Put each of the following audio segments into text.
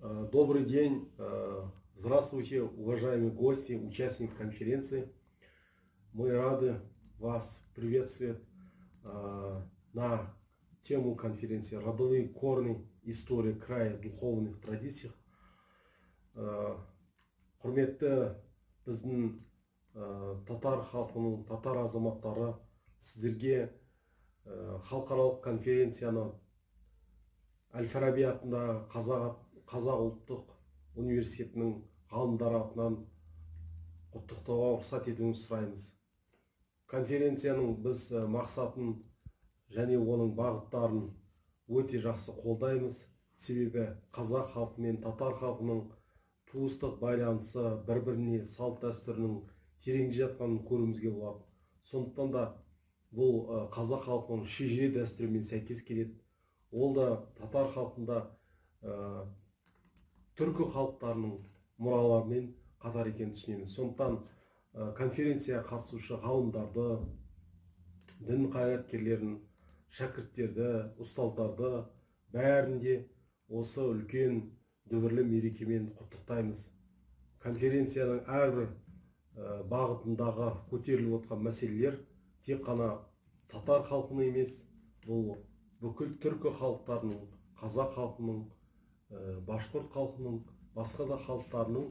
Добрый день, здравствуйте, уважаемые гости, участники конференции. Мы рады вас приветствовать на тему конференции «Родовые корни. История края в духовных традициях». Құрметті біздің татар халқының, татар азаматтары, сіздерге халықаралық конференцияны Әл-Фараби атындағы Қазақ ұлттық университетінің ғалымдары атынан құттықтауға рұқсат етуіңізді сұраймыз. Конференцияның біз мақсатын және оның бағыттарын өте жақсы қолдаймыз. Себебі қазақ халқы мен татар халқының туыстық байланысы, бір-біріне салт дәстүрінің тереңде жатқанын көруімізге болады. Сондықтан да бұл қазақ халқының шежіре дәстүрімен сәйкес келеді. Ол да татар халқында түркі халықтарының мұраларымен қатар екенін түсінеміз. Сондықтан конференцияға қатысушы ғалымдарды, дін қайраткерлерін, шәкірттерді, ұстаздарды бәрін де осы үлкен дүбірлі мерекемен құттықтаймыз. Конференцияның әрбір бағытындағы көтеріліп отқан мәселелер тек қана татар халқының емес, бұл бүкіл түркі халықтарының, қазақ халқының, башқұрт халқының, басқа да халықтарының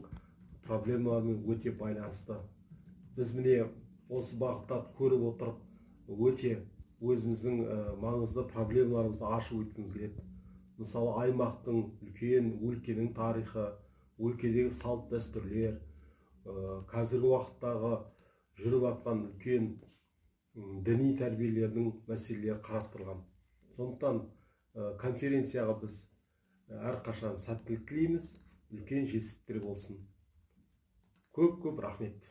проблемаларымен өте байланысты. Біз міне осы бағыттарды көріп отырып, өте өзіміздің маңызды проблемаларымызды ашып өткіміз келеді. Мысалы, аймақтың, үлкен өлкенің тарихы, өлкедегі салт дәстүрлер, қазіргі уақыттағы жүріп жатқан үлкен діни тәрбиелердің мәселелері қарастырылған. Сондықтан конференцияға біз әрқашан сәттілік тілейміз, үлкен жетістіктер болсын. Көп-көп рахмет.